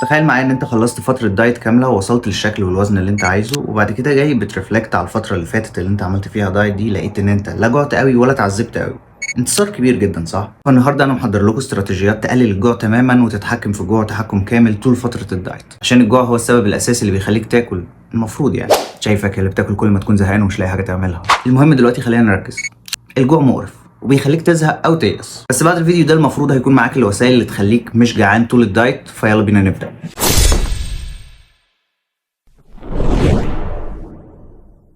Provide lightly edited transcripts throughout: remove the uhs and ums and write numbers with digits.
تخيل معايا ان انت خلصت فترة diet كاملة ووصلت للشكل والوزن اللي انت عايزه، وبعد كده جاي بت reflect على الفترة اللي فاتت اللي انت عملت فيها diet دي، لقيت ان انت لا جعت قوي ولا اتعذبت قوي. انتصار كبير جدا، صح؟ فالنهارده انا محضر لكم استراتيجيات تقلل الجوع تماما وتتحكم في الجوع تحكم كامل طول فترة ال diet، عشان الجوع هو السبب الاساسي اللي بيخليك تاكل. المفروض يعني شايفك اللي بتاكل كل ما تكون زهقان ومش لاقي حاجة تعملها. المهم دلوقتي خلينا نركز. الجوع مقرف وبيخليك تزهق او تيأس، بس بعد الفيديو ده المفروض هيكون معاك الوسائل اللي تخليك مش جعان طول ال diet. فيلا بينا نبدأ.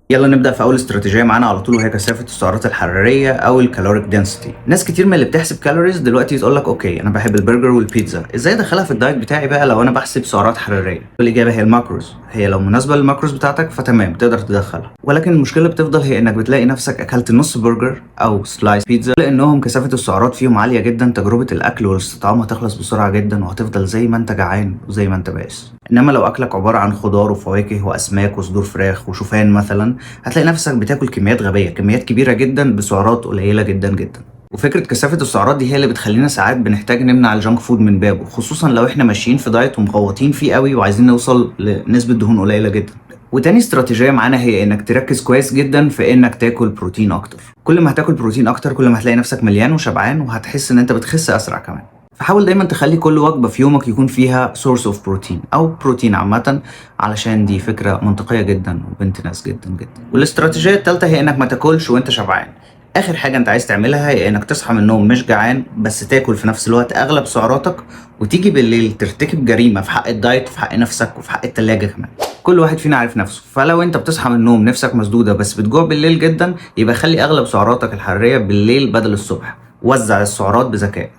يلا نبدا في اول استراتيجية معانا على طول، وهي كثافة السعرات الحرارية او ال caloric density. ناس كتير من اللي بتحسب calories دلوقتي تقول لك okay انا بحب البرجر والبيتزا، ازاي ادخلها في ال diet بتاعي بقى لو انا بحسب سعرات حرارية؟ الاجابة هي ال macros. هي لو مناسبة لل macros بتاعتك فتمام تقدر تدخلها، ولكن المشكلة اللي بتفضل هي انك بتلاقي نفسك اكلت نص برجر او slice بيتزا، لانهم كثافة السعرات فيهم عالية جدا. تجربه الاكل والاستطعام هتخلص بسرعة جدا، وهتفضل زي ما انت جعان وزي ما انت بائس. انما لو اكلك عبارة عن خضار وفواكه واسماك وصدور فراخ وشوفان مثلا، هتلاقي نفسك بتاكل كميات غبية، كميات كبيرة جدا بسعرات قليله جدا جدا. وفكره كثافة السعرات دي هي اللي بتخلينا ساعات بنحتاج نمنع ال junk food من بابه، خصوصا لو احنا ماشيين في diet ومغوطين فيه قوي وعايزين نوصل لنسبه دهون قليله جدا. وتاني استراتيجية معانا هي انك تركز كويس جدا في انك تاكل بروتين اكتر. كل ما هتاكل بروتين اكتر كل ما هتلاقي نفسك مليان وشبعان، وهتحس ان انت بتخس اسرع كمان. فحاول دايما تخلي كل وجبة في يومك يكون فيها source of protein او بروتين عامة، علشان دي فكرة منطقية جدا وبنت ناس جدا جدا. والاستراتيجية الثالثة هي انك ما تاكلش وانت شبعان. اخر حاجة انت عايز تعملها هي انك تصحى من النوم مش جعان، بس تاكل في نفس الوقت اغلب سعراتك، وتيجي بالليل ترتكب جريمة في حق ال diet وفي حق نفسك وفي حق التلاجة كمان. كل واحد فينا عارف نفسه، فلو انت بتصحى من النوم نفسك مسدودة بس بتجوع بالليل جدا، يبقى خلي اغلب سعراتك الحرارية بالليل بدل الصبح. وزع السعرات بذكاء.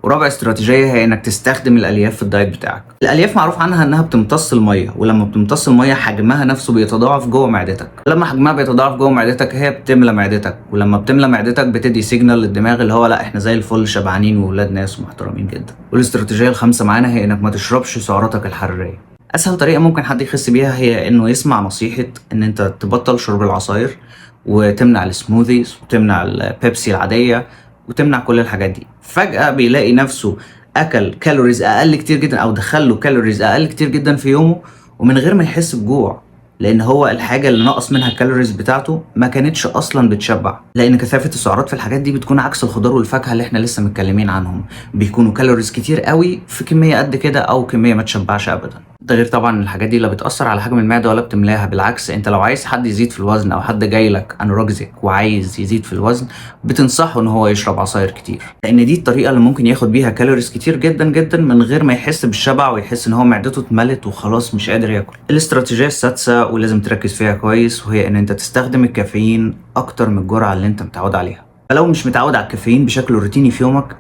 ورابع استراتيجية هي انك تستخدم الالياف في ال diet بتاعك. الالياف معروف عنها انها بتمتص المية، ولما بتمتص المية حجمها نفسه بيتضاعف جوه معدتك. لما حجمها بيتضاعف جوه معدتك هي بتملى معدتك، ولما بتملى معدتك بتدي signal للدماغ اللي هو لا احنا زي الفل شبعانين وولاد ناس ومحترمين جدا. والاستراتيجية الخامسة معانا هي انك ما تشربش سعراتك الحرارية. اسهل طريقة ممكن حد يخس بيها هي انه يسمع نصيحة ان انت تبطل شرب العصاير وتمنع ال smoothies وتمنع البيبسي العادية وتمنع كل الحاجات دي. فجأة بيلاقي نفسه أكل calories أقل كتير جدا، أو دخله calories أقل كتير جدا في يومه، ومن غير ما يحس بجوع، لأن هو الحاجة اللي نقص منها ال calories بتاعته ما كانتش أصلا بتشبع، لأن كثافة السعرات في الحاجات دي بتكون عكس الخضار والفاكهة اللي احنا لسه متكلمين عنهم، بيكونوا calories كتير قوي في كمية قد كده أو كمية ما تشبعش أبدا. ده غير طبعا الحاجات دي لا بتأثر على حجم المعدة ولا بتملاها. بالعكس، انت لو عايز حد يزيد في الوزن او حد جاي لك anorexic وعايز يزيد في الوزن، بتنصحه ان هو يشرب عصاير كتير، لان دي الطريقة اللي ممكن ياخد بيها calories كتير جدا جدا من غير ما يحس بالشبع ويحس ان هو معدته اتملت وخلاص مش قادر ياكل. الاستراتيجية السادسة ولازم تركز فيها كويس، وهي ان انت تستخدم الكافيين اكتر من الجرعة اللي انت متعود عليها. فلو مش متعود على الكافيين بشكل روتيني في يومك،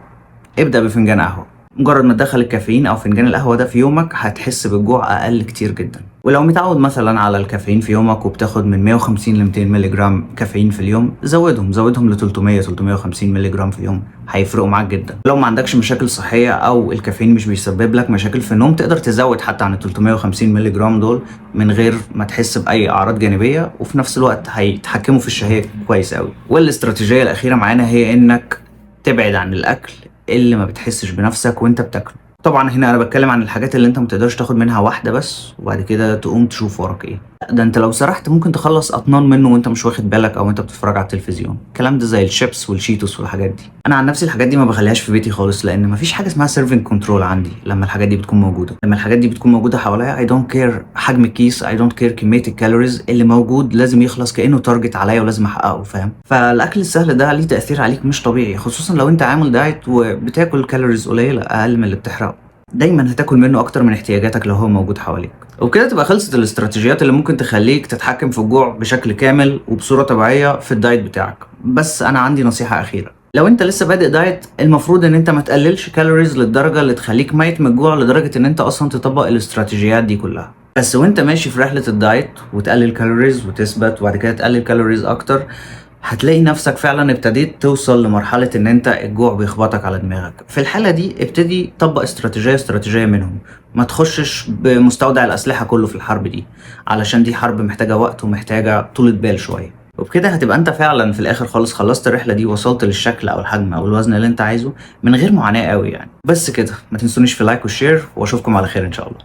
ابدأ بفنجان قهوة. مجرد ما تدخل الكافيين او فنجان القهوة ده في يومك هتحس بالجوع اقل كتير جدا. ولو متعود مثلا على الكافيين في يومك وبتاخد من 150 ل 200 مللي جرام كافيين في اليوم، زودهم ل 300 350 مللي جرام في اليوم، هيفرقوا معاك جدا. لو ما عندكش مشاكل صحية او الكافيين مش بيسبب لك مشاكل في النوم، تقدر تزود حتى عن ال 350 مللي جرام دول من غير ما تحس باي اعراض جانبيه، وفي نفس الوقت هيتحكموا في الشهية كويس قوي. والاستراتيجيه الاخيرة معانا هي انك تبعد عن الاكل اللي ما بتحسش بنفسك وانت بتاكله. طبعا هنا انا بتكلم عن الحاجات اللي انت ما تقدرش تاخد منها واحدة بس وبعد كده تقوم تشوف وراك ايه. ده انت لو سرحت ممكن تخلص اطنان منه وانت مش واخد بالك او انت بتتفرج على التلفزيون. الكلام ده زي ال chips وال Cheetos والحاجات دي. انا عن نفسي الحاجات دي ما بخليهاش في بيتي خالص، لان ما فيش حاجة اسمها serving control عندي. لما الحاجات دي بتكون موجودة، لما الحاجات دي بتكون موجودة حواليا، I don't care حجم الكيس، I don't care كمية ال calories اللي موجود، لازم يخلص كانه target عليا ولازم احققه، فاهم؟ فالاكل السهل ده ليه تاثير عليك مش طبيعي، خصوصا لو انت عامل diet وبتاكل calories قليله اقل من اللي بتحرقه. دايما هتاكل منه اكتر من احتياجاتك لو هو موجود حواليك. وبكده تبقى خلصت الاستراتيجيات اللي ممكن تخليك تتحكم في الجوع بشكل كامل وبصورة طبيعية في ال diet بتاعك. بس انا عندي نصيحة اخيرة، لو انت لسه بادئ diet المفروض ان انت ما تقللش calories للدرجة اللي تخليك ميت من الجوع لدرجة ان انت اصلا تطبق الاستراتيجيات دي كلها. بس وانت ماشي في رحلة ال diet وتقلل calories وتثبت وبعد كده تقلل calories اكتر، هتلاقي نفسك فعلا ابتديت توصل لمرحلة ان انت الجوع بيخبطك على دماغك. في الحالة دي ابتدي طبق استراتيجية استراتيجية منهم، ما تخشش بمستودع الأسلحة كله في الحرب دي، علشان دي حرب محتاجة وقت ومحتاجة طولة بال شوية. وبكده هتبقى انت فعلا في الاخر خالص خلصت الرحلة دي، وصلت للشكل او الحجم او الوزن اللي انت عايزه من غير معاناة قوي يعني. بس كده، ما تنسونيش في like و share، واشوفكم على خير ان شاء الله.